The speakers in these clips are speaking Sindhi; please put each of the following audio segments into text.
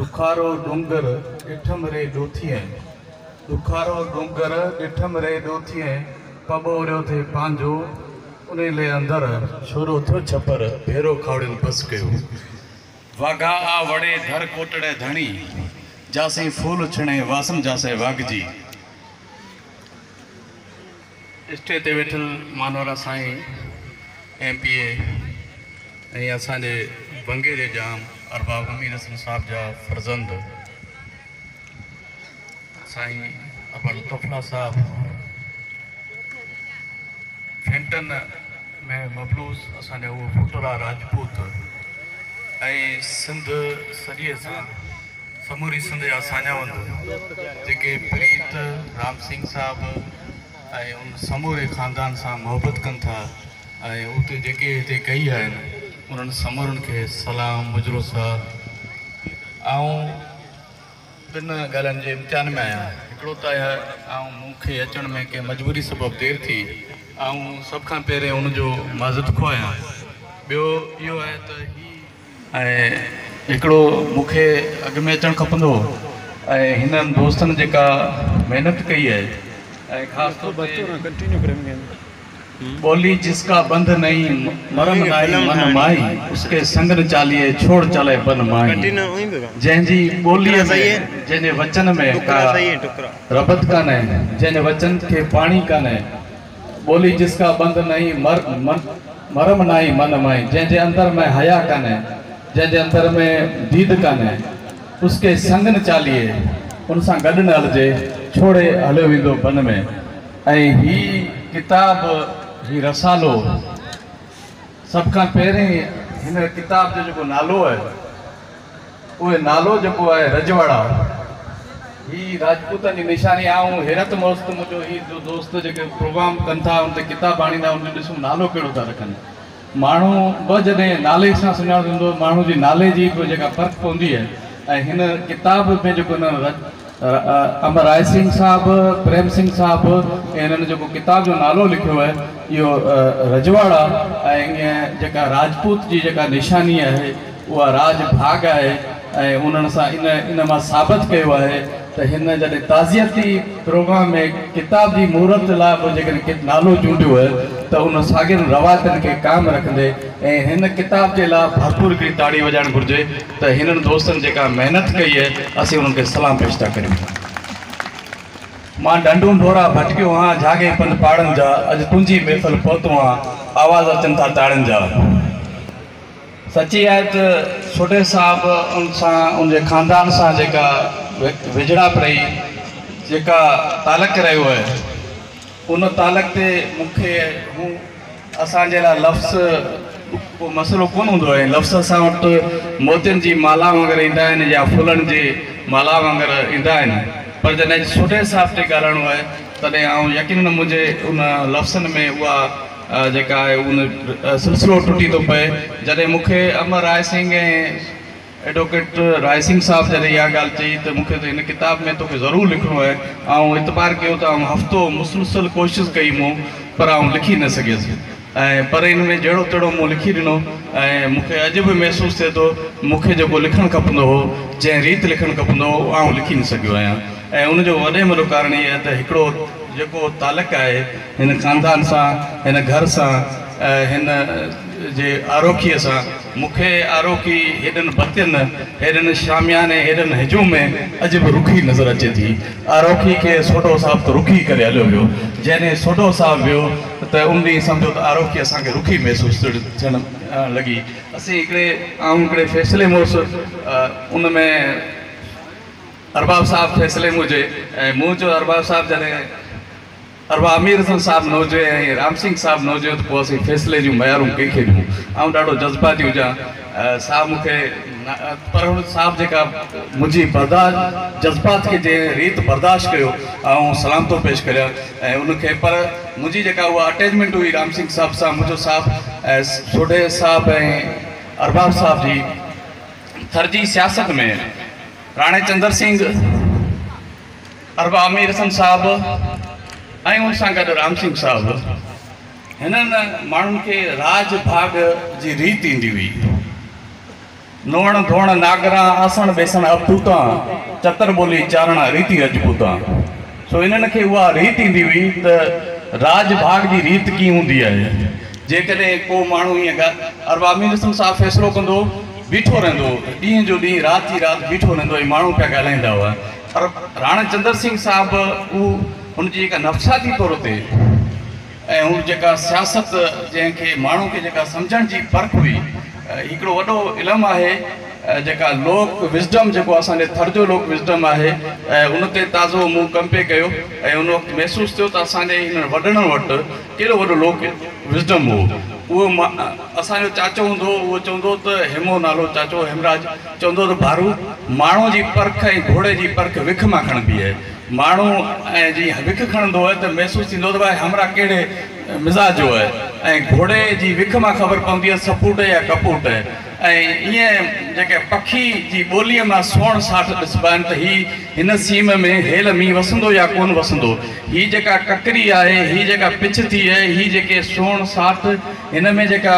ڏکارو ڏونگر ڏٺم ري ڏوٿيء، ڏکارو ڏونگر ڏٺم ري ڏوٿيء، پٻو ريو ٿئي پنهنجو، انهي لئي اندر ڇورو ٿيو ڇپر، ڀيرو کاهوڙين بس ڪيو. واگها آ وڙي ڌر ڪوٽڙي ڌڻي، جاسين ڦول ڇڻي واسن جاسين واگهجي. اسٽيج تي ويٺل مانوارا سائين ايم پي اي ۽ اسان جي ونگي جي ڄام ارباب امير حسن صاحب جا فرزند سائين ارباب لطف الله صاحب، فينٽن ۾ مبلوس اسان جا اهي ڦوٽرا راجپوت ۽ سنڌ سڄيء سان سموري سنڌ جا ساڃاهوند جيڪي پريت رام سنگهه صاحب ۽ ان سموري خاندان سان محبت ڪن ٿا ۽ اتي جيڪي هتي ڪهي آهن انهن سمورن کي سلام مجرو صاحب آئون ٻن ڳالهين جي امتحان ۾ آهيان هڪڙو ته آهي آئون مون کي اچڻ ۾ ڪنهن مجبوري سبب دير ٿي آئون سڀ کان پهرين ان جو معذرت خواه آهيان ٻيو اهو آهي ته هي ۽ هڪڙو مون کي اڳ ۾ اچڻ کپندو هو ۽ هنن دوستن جيڪا محنت ڪئي آهي ۽ خاص طور تي ٻولي جس ڪا بنڌ نهين مرم ناهي من ماهي اس ڪي سنگ نه چاليئي ڇوڙ چالي بن ماهي جنهن جي ٻوليء ۾ جنهن جي وچن ۾ ڪا ربط ڪانهي جنهن جي وچن کي پاڻي ڪانهي ٻولي جس ڪا بنڌ نهين مرم ناهي من ماهي جنهن جي اندر ۾ حيا ڪانهي جنهن جي اندر ۾ ديد ڪانهي اس ڪي سنگ نه چاليئي ان سان گڏ نه هلجي ڇوڙي هليو ويندو بن ۾ ۽ هي ڪتاب هي رسالو سڀ کان پهرين هن ڪتاب جو جيڪو نالو آهي اهي نالو جيڪو آهي رجواڙا هي راجپوتن جي نشاني آئون حيرت ۾ هوس ته منهنجو هي جو دوست جيڪي پروگرام ڪن ٿا ان تي ڪتاب آڻيندا ان جو ڏسون نالو ڪهڙو ٿا رکن ماڻهو به جڏهن نالي سان سڃاڻجندو ماڻهو جي نالي جي به جيڪا پرک پوندي آهي ۽ هن ڪتاب ۾ جيڪو هن امر راء سنگهه صاحب پريم سنگهه صاحب ۽ هنن جيڪو ڪتاب جو نالو لکيو آهي اهو رجواڙا ۽ ائين جيڪا راجپوت جي جيڪا نشاني آهي اها راڄ ڀاڳ آهي ۽ انهن سان ان ان مان ثابت ڪيو آهي ته هن جڏهن تعزيتي پروگرام ۾ ڪتاب جي مهورت لاء به جيڪڏهن نالو چونڊيو آهي ته ان ساڳين روايتن کي قائم رکندي ۽ هن ڪتاب جي لاء ڀرپور هڪڙي تاڙي وڄائڻ گهرجي ته هنن دوستن جيڪا محنت ڪئي آهي اسين انهن کي سلام پيش ٿا ڪريون. مان ڍنڍون ڍورا ڀٽڪيو هان جهاڳي پنڌ پاڙن جا اڄ تنهنجي محفل پهتو هان آواز اچن ٿا تاڙين جا. سچي آهي ته سوڍي صاحب ان سان ان جي خاندان سان جيڪا ويجهڙائپ رهي جيڪا تعلق رهيو آهي ان تعلق تي مون کي هو اسان جي لاء لفظ ڪو مسئلو ڪونه هوندو آهي لفظ اسان وٽ موتين جي مالا وانگر ايندا آهن يا ڦلن جي مالا وانگر ايندا آهن پر جڏهن سوڍي صاحب تي ڳالهائڻو آهي تڏهن آئون يقينن منهنجي ان لفظن ۾ اها جيڪا آهي ان سلسلو ٽٽي ٿو پئي جڏهن مون کي امر راء سنگهه ۽ ايڊووڪيٽ راء سنگهه صاحب جڏهن اها ڳالهه چئي ته مون کي ته هن ڪتاب ۾ توکي ضرور لکڻو آهي آئون اعتبار ڪيو ته آئون هفتو مسلسل ڪوشش ڪئي مون پر آئون لکي نه سگهيس ۽ پر ان ۾ جهڙو تهڙو مون لکي ڏنو ۽ مون کي اڄ به محسوس ٿئي ٿو مون کي جيڪو لکڻ کپندو هو جنهن ريت لکڻ کپندو هو آئون لکي نه سگهيو آهيان ۽ ان جو وڏي ۾ وڏو ڪارڻ هي آهي ته هڪڙو جيڪو تعلق آهي هن خاندان سان، هن گهر سان، هن جي آروکيء سان، مون کي آروکي هيڏن بتين، هيڏن شامياني، هيڏن هجوم ۾ اڄ به رکي نظر اچي ٿي. آروکي کي سوڍو صاحب ته رکي ڪري هليو ويو. جنهن ڏينهن سوڍو صاحب ويو ته ان ڏينهن سمجهو ته آروکي اسان کي رکي محسوس ٿيڻ لڳي. اسين هڪڙي، آئون هڪڙي فيصلي ۾ هوس، ان ۾. ارباب صاحب فيصلي ۾ هجي ۽ مون چيو ارباب صاحب جڏهن ارباب امير حسن صاحب نه هجي ۽ رام سنگهه صاحب نه هجي ته پوء اسين فيصلي جون معيارون ڪنهن کي ڏيون آئون ڏاڍو جذباتي هجان صاحب مون کي پر هن صاحب جيڪا منهنجي برداشت جذبات کي جنهن ريت برداشت ڪيو آئون سلام ٿو پيش ڪريان ۽ ان کي پر منهنجي جيڪا اها اٽيچمينٽ هئي رام سنگهه صاحب سان منهنجو صاحب ۽ سوڍي صاحب ۽ ارباب صاحب جي ٿر جي سياست ۾ راڻي چندر سنگهه، ارباب امير حسن صاحب ۽ ان سان گڏ رام سنگهه صاحب هنن ماڻهن کي راڄ ڀاڳ جي ريت ايندي هئي. نوڻ ڌوڻ ناگرا آسڻ بيسڻ اپوتا چتر ٻولي چارڻا ريتي رجپوتا. سو انهن کي اها ريت ايندي هئي ته راج ڀاڳ جي ريت ڪيئن هوندي آهي. جيڪڏهن ڪو ماڻهو ائين ارباب مير حسن صاحب فيصلو ڪندو بيٺو رهندو هو، ڏينهن جو ڏينهن رات جي رات بيٺو رهندو ۽ ماڻهو پيا ڳالهائيندا هئا. پر راڻا چندر سنگهه صاحب اهو هن جي جيڪا نفسياتي طور تي ۽ هن جيڪا سياست جنهن کي ماڻهو کي جيڪا سمجهڻ جي پرک هئي، هڪڙو وڏو علم آهي جيڪا لوڪ وزڊم جيڪو اسان جي ٿر جو لوڪ وزڊم آهي، ان تي تازو مون ڪم پئي ڪيو ۽ ان وقت محسوس ٿيو ته اسان جي هنن وڏڙن وٽ ڪيڏو وڏو لوڪ وزڊم هو. اهو اسان جو چاچو هوندو هو، اهو چوندو هو ته هيمو نالو چاچو هيمراج چوندو هو ته ڀارو ماڻهو جي پرک ۽ گهوڙي جي پرک وک مان کڻبي آهي. ماڻهو ۽ جي وک کڻندو آهي ته محسوس ٿيندو ته ڀائي همراهه ڪهڙي مزاج جو آهي ۽ گهوڙي جي وک مان خبر پوندي آهي سپوٽ يا ڪپوٽ. ۽ ائين جيڪي پکي جي ٻوليء مان سوڻ ساٺ ڏسبا آهن ته هي هن سيم ۾ هيل مينهن وسندو يا ڪونه وسندو، هي جيڪا ڪڪري آهي، هي جيڪا پڇ ٿي آهي، هي جيڪي سوڻ ساٺ هن ۾ جيڪا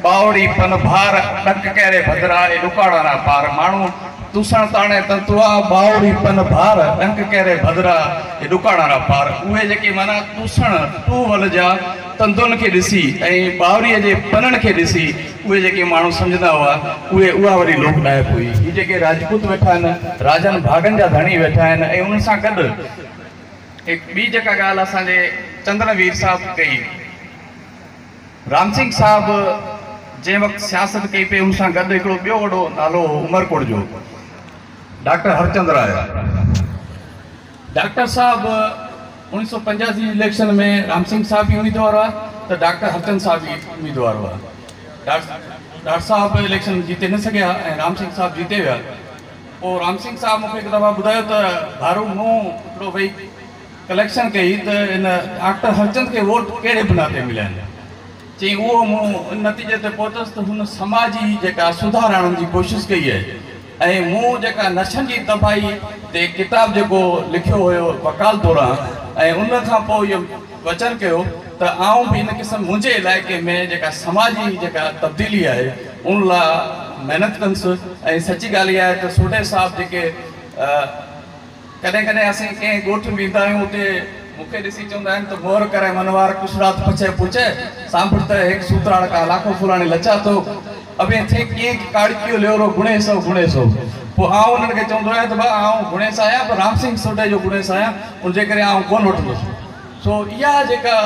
ٻاوڙي پن ڀار، ڏنڪ ڪهري ڀدرا ۽ ڏڪاڙا پار، ماڻهو توسڻ تاڻي تنتوا، ٻاوڙي پن ڀار، ڏنڪ ڪهري ڀدرا ۽ ڏڪاڙا پار، اهي جيڪي معنيٰ توسڻ ٽو ول جا تندن کي ڏسي ۽ ٻاوريء جي پنن کي ڏسي اهي جيڪي ماڻهو سمجهندا هئا، اهي اها وري لوڪ ڏاهپ هئي. هي جيڪي راجپوت ويٺا آهن، راجن ڀاڳن جا ڌڻي ويٺا آهن ۽ انهن سان گڏ هڪ ٻي جيڪا ڳالهه اسان جي چندن وير صاحب ڪئي، رام سنگهه صاحب جنهن وقت سياست ڪئي پئي ان سان گڏ هڪڙو ٻيو وڏو نالو هو عمرڪوٽ جو ڊاڪٽر هرچند راء. ڊاڪٽر صاحب 1985 جي اليڪشن ۾ رام سنگهه صاحب به اميدوار هئا ته ڊاڪٽر هرچند صاحب به اميدوار هئا. ڊاڪٽر صاحب اليڪشن جيتي نه سگهيا ۽ رام سنگهه صاحب جيتي ويا. پوء رام سنگهه صاحب مون کي هڪ دفعا ٻڌايو ته ڀارو مون هڪڙو ويهي ڪليڪشن ڪئي ته ان ڊاڪٽر هرچند کي ووٽ ڪهڙي بنا تي مليا آهن. چيائين اهو مون ان نتيجي تي پهتس ته هن سماجي جيڪا سڌار آڻڻ جي ڪوشش ڪئي آهي ۽ مون جيڪا نشن جي تباهي تي ڪتاب جيڪو لکيو هيو وڪال دوران ۽ ان کان پوء اهو وچن ڪيو ته آئون به ان قسم منهنجي علائقي ۾ جيڪا سماجي جيڪا تبديلي آهي ان لاء محنت ڪندس. ۽ سچي ڳالهه اها آهي ته سوڍي صاحب جيڪي ڪڏهن ڪڏهن اسين ڪنهن ڳوٺ ويندا آهيون، اتي مون کي ڏسي چوندا آهن ته مور ڪري منوار ڪشرات پڇي پڇي سانڀڙ ته هيڪ سوتراڙ ڪا لاکو ڦلاڻي لچا ٿو ابين ٿي ڪيئن ڪاڙڪيو ليورو گڻيس او گڻيس او. پوء آئون انهن کي چوندو آهيان ته ڀاء آئون گڻيس آهيان پر رام سنگهه سوڍي جو گڻيس آهيان ان جي ڪري آئون ڪونه وٺندس. سو اها جيڪا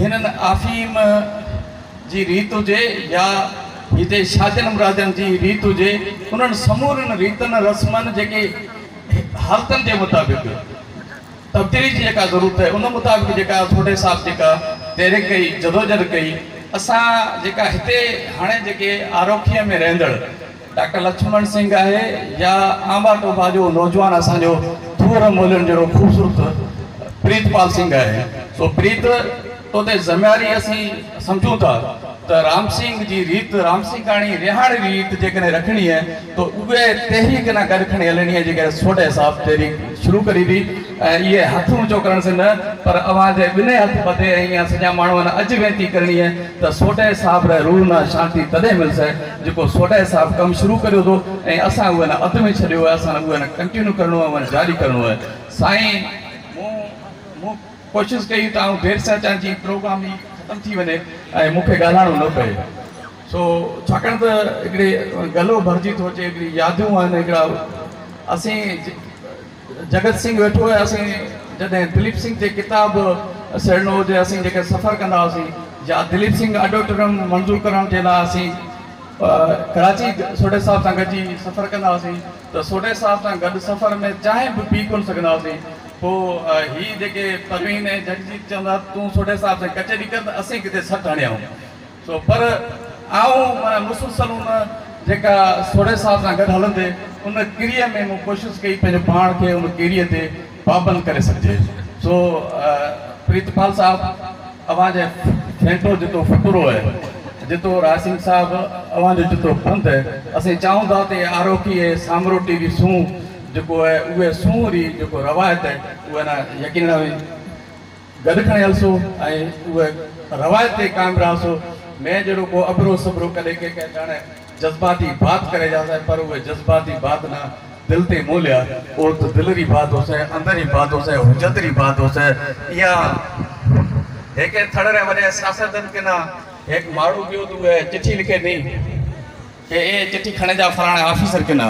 هنن آفيم جي ريت هجي يا هتي شادين مرادين جي ريت هجي، انهن سمورين ريتن رسمن جيڪي حالتن جي مطابق تبديلي جي جيڪا ضرورت آهي ان مطابق جيڪا سوڍي صاحب جيڪا تحريڪ ڪئي، جدوجهد ڪئي، اسان جيڪا هتي هاڻي جيڪي آروکيء ۾ رهندڙ ڊاڪٽر لڇمڻ سنگهه آهي يا آمبا ٽوڀا جو نوجوان اسان جو ٿوهر مولين جهڙو خوبصورت پريت پال سنگهه آهي، سو پريت تو تي ذميواري اسين سمجهون ٿا ته رام سنگهه جي ريت، رام سنگهاڻي رهاڻ جي ريت جيڪڏهن رکڻي آهي ته اهي تحريڪ نه گڏ کڻي هلڻي آهي جيڪڏهن سوڍي صاحب تحريڪ شروع ڪري ٿي ۽ اهي هٿ اونچو ڪرڻ سان نه پر اوهان جي ٻنهي هٿ ٻڌي ۽ اها سڄا ماڻهو نه اڄ وينتي ڪرڻي آهي ته سوڍي صاحب ري روح نه شانتي تڏهن ملسي جيڪو سوڍي صاحب ڪم شروع ڪريو ٿو ۽ اسان اهي نه اڌ ۾ ڇڏيو آهي، اسان اهي نه ڪنٽينيو ڪرڻو آهي، اهي نه جاري ڪرڻو آهي. سائين مون ڪوشش ڪئي ته آئون دير سان اچان جيئن پروگرام ئي ختم ٿي وڃي ۽ مون کي ڳالهائڻو نه پئي، سو ڇاڪاڻ ته هڪڙي گلو ڀرجي ٿو اچي، هڪڙي ياديون آهن، هڪڙا اسين جگت سنگهه ويٺو آهي، اسين جڏهن دليپ سنگهه تي ڪتاب سهيڙڻو هجي اسين جيڪي سفر ڪندا هئاسين يا دليپ سنگهه آڊيٽوريم منظور ڪرڻ جي لاء اسين ڪراچي سوڍي صاحب سان گڏجي سفر ڪندا هئاسين ته سوڍي صاحب سان گڏ سفر ۾ چانهه به پي ڪونه سگهندا هئاسين. پوء هي جيڪي پروين ۽ جگجيت چوندا تون سوڍي صاحب سان ڪچهري ڪر ته اسين ڪٿي سٽ هڻيائون. سو پر آئون معنيٰ مسلسل ان جيڪا سوڍي صاحب سان گڏ هلندي ان ڪريء ۾ مون ڪوشش ڪئي پنهنجو پاڻ کي ان ڪريء تي پابند ڪري سگهجي. سو پريتپال صاحب اوهان جي ڦينٽو جتو ڦٽرو آهي، جتو راء سنگهه صاحب اوهان جو جتو پنڌ آهي، اسين چاهون ٿا ته آروکي ۽ سامروٽي جي سونهن جيڪو آهي اهي سونهن ري جيڪو روايت آهي اهي نه يقينن اوهين گڏ کڻي هلسو ۽ اهي روايت تي قائم رهسو. مين جهڙو ڪو اڀرو سڀرو ڪڏهن ڪنهن ڪنهن ڄاڻي جذباتي بات करे जाता है, पर उहे जज़्बाती बात ना दिल ते मोलिया, उहो त दिल री बात होसे, अंदर री बात होसे, हुजत री बात होसे। इहा हिक थड़ रे वॾे सियासतदान के ना हिक माण्हू गयो त उहे चिट्ठी लिखे ॾिनी कि ए चिट्ठी खणे जा फलाणे ऑफिसर के ना,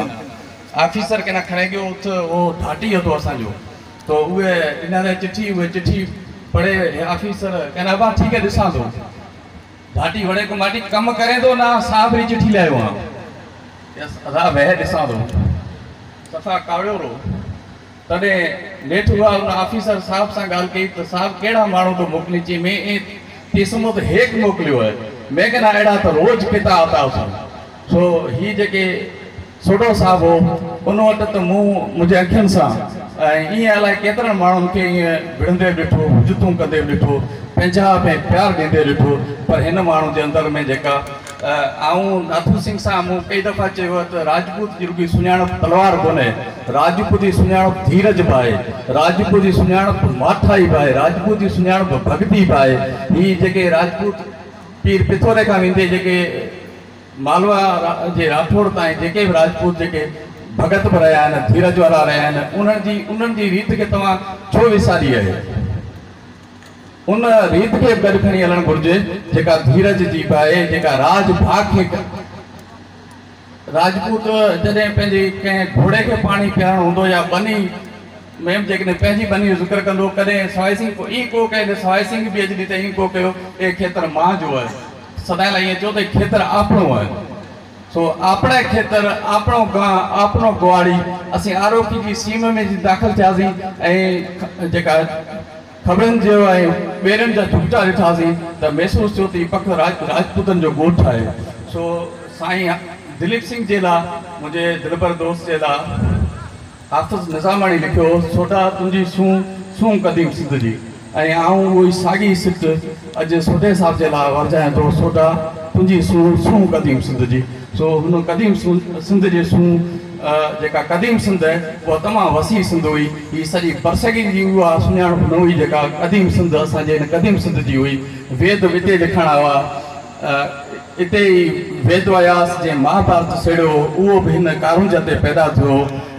ऑफिसर के ना खणे गयो, उथ उहो ढाटी हतो असांजो, तो उहे ॾिना चिट्ठी, उहे चिट्ठी पढ़े ऑफिसर कहना अबा ठीक है ॾिसां थो। ढाटी वड़े को माटी कम करे थो ना साहब री चिट्ठी लायो आहियाँ, अदा वह ॾिसां थो, सफ़ा कावड़ियो रो। तॾहिं नेठि उहा हुन ऑफिसर साहब सां ॻाल्हि कई त साहब कहिड़ा माण्हू थो मोकिली, चई मैं ए तीसमो त हेक मोकिलियो आहे, मैं कहना अहिड़ा त रोज़ किता आता हुअसि। सो ही जेके सोढो साहिबु हो उन वटि त मूं मुंहिंजे अखियुनि सां ऐं ईअं अलाए केतिरनि माण्हुनि खे ईअं भिड़ंदे ॾिठो, हुजतूं कंदे ॾिठो, पंहिंजा ऐं प्यार ॾींदे ॾिठो, पर हिन माण्हू जे अंदरि में जेका आउं नाथू सिंह सां मूं कई दफ़ा चयो आहे त राजपूत जी रुॻी सुञाणप तलवार कोन्हे, राजपूत जी सुञाणप धीरज बि आहे, राजपूत जी सुञाणप माठाई बि आहे, राजपूत जी सुञाणप भक्ति बि आहे। हीअ जेके राजपूत पीर पिथोरे खां वेंदे जेके मालवा जे राठौड़ ताईं जेके बि राजपूत जेके भगत बि रहिया आहिनि, धीरज वारा रहिया आहिनि, उन्हनि जी रीत खे तव्हां छो विसारी आहे? उन रीत खे बि गॾु खणी हलणु घुरिजे जेका धीरज जी बि आहे, जेका राज भाग खे। राजपूत जॾहिं पंहिंजे कंहिं घोड़े खे पाणी पीआरणो हूंदो या ॿनी में बि जेकॾहिं पंहिंजी ॿनी जो ज़िक्र कंदो, कॾहिं सवाई सिंह ईअं को कयो, सवाई सिंह बि अॼु ॾींहुं ताईं ईअं को कयो, ए खेतर मां जो आहे, सदाई लाइ ईअं चयो त खेतर आपणो आहे। सो आपणे खेतर, आपणो गांव, आपणो गुआड़ी। असीं आरोपी जी सीम में दाख़िल थियासीं ऐं जेका ख़बरनि जो ऐं ॿेरनि जा झुकटा ॾिठासीं त महसूसु थियो त हीउ पक राजपूतनि जो ॻोठु आहे। सो साईं दिलीप सिंह जे लाइ, मुंहिंजे दिलबर दोस्त जे लाइ हाफ़िज़ निज़ामाणी लिखियो, सोढा तुंहिंजी सूं सूं क़दीम सिंध जी। ऐं आउं उहो ई साॻी सिट अॼु सोढे साहिब जे लाइ वरजायां थो, सोढा तुंहिंजी सूं सूं क़दीम सिंध जी। सो हुन क़दीम सिंध जी सूं जेका क़दीम सिंध आहे उहा तमामु वसी सिंध हुई। हीअ सॼी बरसगी जी उहा सुञाणप न हुई जेका क़दीम सिंध असांजे हिन क़दीम सिंध जी हुई। वेद बि हिते लिखणा हुआ, हिते ई वेद व्यास जंहिं महाभारत सेड़ियो उहो बि हिन कारूंज ते पैदा थियो,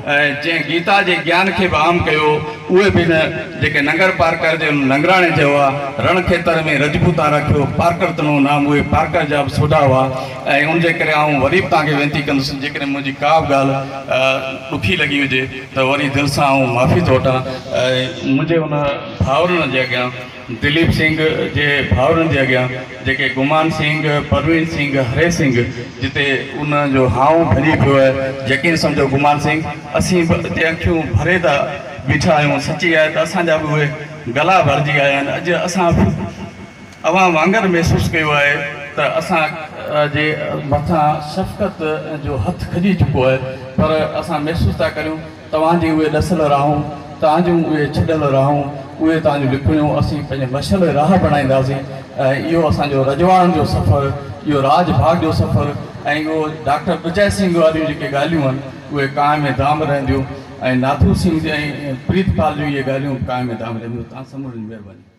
ऐं जंहिं गीता जे ज्ञान खे बि आम कयो उहे बि हिन जेके नंगर पारकर जे नंगराणे चयो आहे, रण खेतर में रजपूता रखियो पारकर तनो नाम, उहे पारकर जा बि सोढा हुआ। ऐं उनजे करे आउं वरी बि तव्हांखे वीनती कंदुसि, जेकॾहिं मुंहिंजी का बि ॻाल्हि ॾुखी लॻी हुजे त वरी दिलि सां आउं माफ़ी थो वठां। ऐं मुंहिंजे हुन भाउरनि जे अॻियां, दिलीप सिंह जे भाउरनि जे अॻियां जेके गुमान सिंह, परवीन सिंह, हरे सिंह, जिते उन जो हांव भॼी पियो आहे, यकीन सम्झो गुमान सिंह, असीं बि हिते अखियूं भरे था बीठा आहियूं। सची आहे त असांजा बि उहे गला भरिजी आया आहिनि। अॼु असां अवां वांगुरु महसूसु कयो आहे त असां जे मथां शफ़क़त जो हथु खॼी चुको आहे, पर असां महसूसु था करियूं तव्हांजी उहे ॾसियल राहूं, तव्हांजूं उहे छॾियल राहूं, उहे तव्हांजूं लिखणियूं असीं पंहिंजे मशल राह बणाईंदासीं। ऐं इहो असांजो रजवाड़नि जो सफ़र, इहो राज भाग जो सफ़र ऐं इहो डॉक्टर विजय सिंह वारियूं जेके ॻाल्हियूं आहिनि उहे कायम दाम रहंदियूं, ऐं नाथू सिंह ऐं प्रीतपाल जूं इहे ॻाल्हियूं कायम दाम रहंदियूं। तव्हां समूरनि जी महिरबानी।